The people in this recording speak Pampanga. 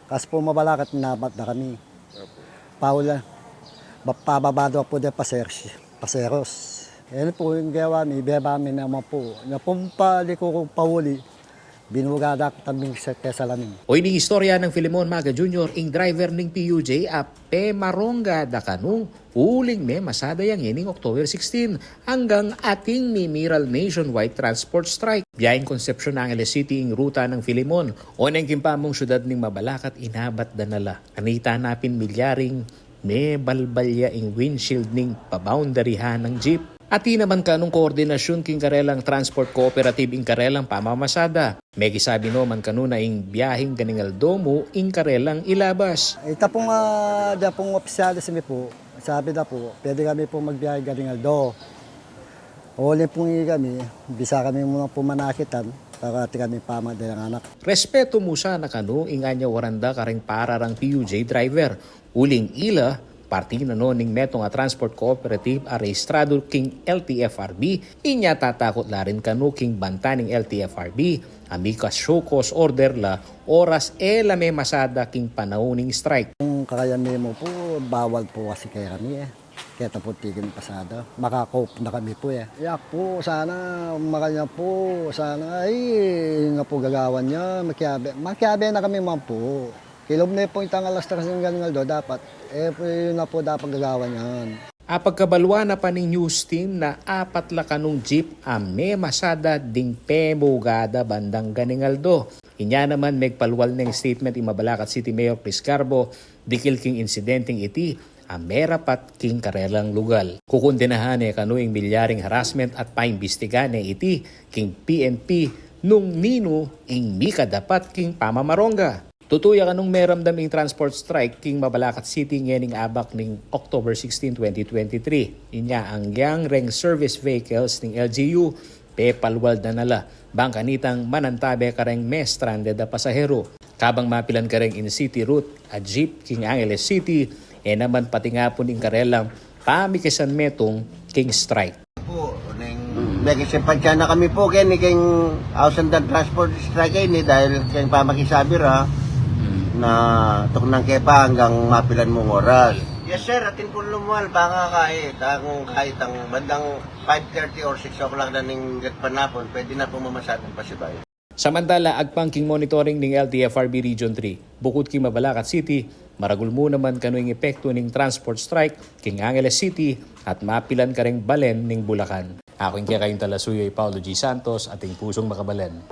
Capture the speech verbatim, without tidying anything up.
Kasi po mabalakat, inabat da kami. Paula, ba-, pababa da po de paseros. Paseros. Yan po ing gewa mi, beba mi naman po. Na pumpa, di ko pauli. Binuga da tambing sa kesalamin. O ining istorya nang Filemon Maga Junior, ing driver ning P U J a pemaronga da kanu uling memasada yang ining October sixteen, anggang ating mimiral nationwide transport strike. Biayeng Concepcion, Angeles City ing ruta nang Filemon. O neng king pamung syudad ning mabalakat, inabat da na la. Anita na pin milyaring mebalbalya ing windshield ning paboundaryhan nang jeep. Ati naman kanung koordinasyun king karelang transport cooperative ing karelang pamamasada. Mekisabi no man kanu na ing biahing ganing aldo mu ing karelang ilabas. Ita pung, ah, da pung opisyales mi pu, sabi da pu, pwede kami pu magbiahe ganing aldo. Uli pung kami, bisa kami muna pumanakitan, para ati kami pamadalang anak. Respetu mu sana kanu ing anyawaran da kareng pararang P U J driver. Uling ila, parti na no ning metung a transport cooperative a rehistradu king L T F R B, inya tatakut la rin kanu king banta ning L T F R B, a mika show cause order la oras e la memasada king panaun ning strike. Kung kakayan mi mu pu, bawal pu kasi kekami e. Keta pu tigil pasada, maka-cope na kami pu e. Yak pu sana, makanyan pu sana, ay, ing pu gagawan ne, makiabe, makiabe na kami man pu. Kilub ne pu itang alas tres ning ganing aldo, dapat, e, yun na pu dapat gagawan ne. A pagkabalwa na pa ning news team na apat la kanung jeep a memasada ding pemugada bandang ganing aldo. Inya naman megpalwal neng statement i Mabalacat City Mayor Chris Garbo dikil king insidenteng iti a merapat king karelang lugal. Kukundenahan ne kanu ing milyaring harassment at paimbestigan ne iti king P N P nung ninu ing mikadapat king pamamarongga. Tutu ya kanung meramdam ing transport strike king Mabalacat City ngening abak ning October sixteen, twenty twenty-three. Inya anggyang reng service vehicles ning L G U, pepalwal da na la bang kanitang manantabe kareng me-stranded a pasahero. Kabang mapilan kareng in-city route a jeep king Angeles City, e naman patingapun ing karelang pamikisan metung king strike. Pu, neng megisimpatya na kami pu keni king ausan dang transport strike keni dahil keng pamakisabi ra na tuknang ke pa anggang mapilan mung oras. Yes sir, atin pung lumual, bang kahit ang, kahit ang bandang five thirty or six o'clock na ning gatpanapun, pwede na pung mamasadang pasibayu. Samantala, agpang king monitoring ning L T F R B Region three, bukud king Mabalacat City, maragul mu naman kanu ing epektu ning transport strike king Angeles City at mapilan kareng balen ning Bulacan. Aku ing kekayung talasuyu i Paulo G Santos, ating pusung makabalen.